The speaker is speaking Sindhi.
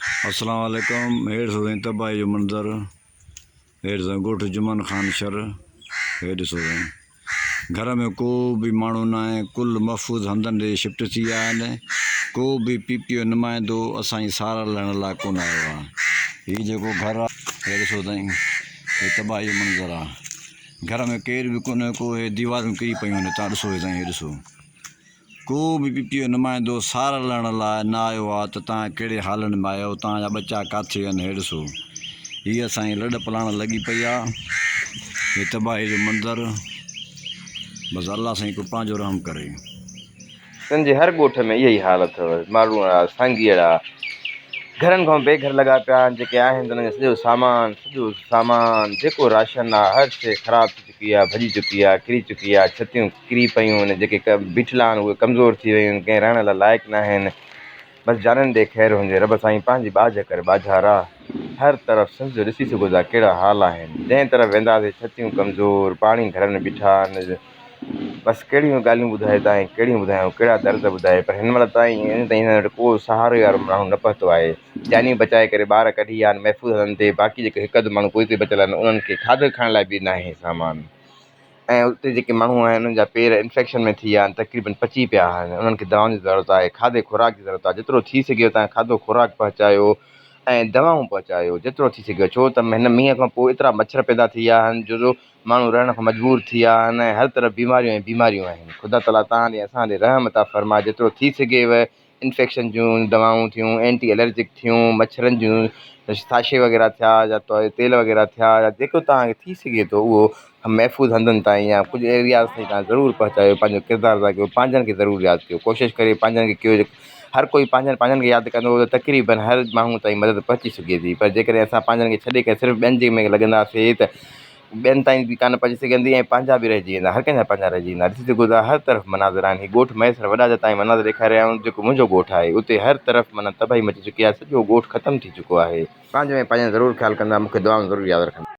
اسلام عليڪم هي ڏسو سائين تباهي جو منظر هي ڏسو ڳوٺ جمن خان شھر هي ڏسو سائين گهر ۾ ڪو به ماڻهو نه آهي ڪل محفوظ هنڌن ڏي شفٽ ٿي ويا آهن ڪو به پي پي جو نمائندو اسان جي سار لهڻ لاء ڪونه آيو آهي هي جيڪو گهر آهي هي ڏسو سائين هي تباهي جو منظر آهي گهر ۾ ڪير به ڪونه ڪو هي ديوارون ڪري پيون آهن تان ڏسو هي سائين هي ڏسو ڪو به پي پي جو نمائندو سار لهڻ لاء نه آيو آ ته توهان ڪهڙي حالن ۾ آهيو، توهان جا ٻچا ڪاٿي آهن، هي ڏسو هي اسان جي لڏ پلاڻ لڳي پئي آ، هي تباهي جو منظر، بس الله سائين ڪو پنهنجو رحم ڪري. سنڌ جي هر ڳوٺ ۾ اهي ئي حال اٿو، ماروئڙا، سانگيئڙا گهرن کان بي گهر لڳا پيا آهن، جيڪي آهن ته انهن جو سڄو سامان، سڄو سامان جيڪو راشن آ هر شيء خراب ٿي چڪي آ، ڀڄي چڪي آ، ڪري چڪي آ، ڇتيون ڪري پيون آهن، جيڪي بيٺل آهن اهي ڪمزور ٿي ويون آهن، ڪنهن رهڻ لاء لائق ناهن، بس جانين ڏي خير هجي، رب سائين پنهنجي ٻاجهه ڪر ٻاجهارا، هر طرف سنڌ جو ڏسي سگهو ٿا ڪهڙا حال آهن، جنهن طرف وينداسين ڇتيون ڪمزور، پاڻي گهرن ۾ بيٺا آهن، بس ڪهڙيون ڳالهيون ٻڌائي تائين ڪهڙيون ٻڌايون ڪهڙا درد ٻڌائي پر هن مهل تائين اڃا تائين هنن وٽ ڪو سهاري وارو ماڻهو نه پهتو آهي، جانيون بچائي ڪري ٻار ڪڍي ويا آهن محفوظ هنڌن تي باقي جيڪي هڪ اڌ ماڻهو پوئتي بچيل آهن انهن کي کاڌو کائڻ لاء به ناهي سامان. ۽ اتي جيڪي ماڻهو آهن انهن جا پير انفيڪشن ۾ ٿي ويا آهن تقريبن پچي پيا آهن انهن کي دوائن جي ضرورت آهي کاڌي خوراڪ جي ضرورت آهي جيترو ٿي سگهيو تان کاڌو خوراڪ پهچايو ۽ دوائون پهچايو جيترو ٿي سگهيو ڇو ته هن مينهن کان پوء ايترا مڇر پيدا ٿي ويا آهن جو ماڻهو رهڻ کان مجبور ٿي ويا آهن ۽ هر طرف بيماريون ۽ بيماريون آهن خدا تعاليٰ تان ڏي اسان ڏي رحم عطا فرمائي جيترو ٿي سگهيو انفيڪشن جون دوائون ٿيون، اينٽي الرجڪ ٿيون، مڇرن جون ساشي وغيره ٿيا يا تيل وغيره ٿيا يا جيڪو توهان کي ٿي سگهي ٿو اهو محفوظ هنڌن تائين يا ڪجهه ايرياز تائين توهان ضرور پهچايو پنهنجو ڪردار ادا ڪيو پنهنجن کي ضرور ياد ڪيو ڪوشش ڪري پنهنجن کي ڪيو هر ڪوئي پنهنجن پنهنجن کي ياد ڪندو ته تقريبن هر ماڻهو تائين مدد پهچي سگهي ٿي پر جيڪڏهن اسان پنهنجن کي ڇڏي ڪري صرف ٻين جي ۾ لڳنداسين ته ٻين تائين به ڪانه پهچي سگهندي ۽ پنهنجا به رهجي ويندا هر ڪنهن جا پنهنجا رهجي ويندا ڏسي سگهو ٿا هر طرف مناظر آهن هي ڳوٺ مهيسر وڏا جا تائين مناظر ڏيکاري آيو آهيان جيڪو منهنجو ڳوٺ آهي اتي هر طرف معنيٰ تباهي مچي چڪي آهي سڄو ڳوٺ ختم ٿي چڪو آهي. پنهنجو ۽ پنهنجن جو ضرور خيال ڪندا مون کي دعائن ۾ ضرور ياد رکندا.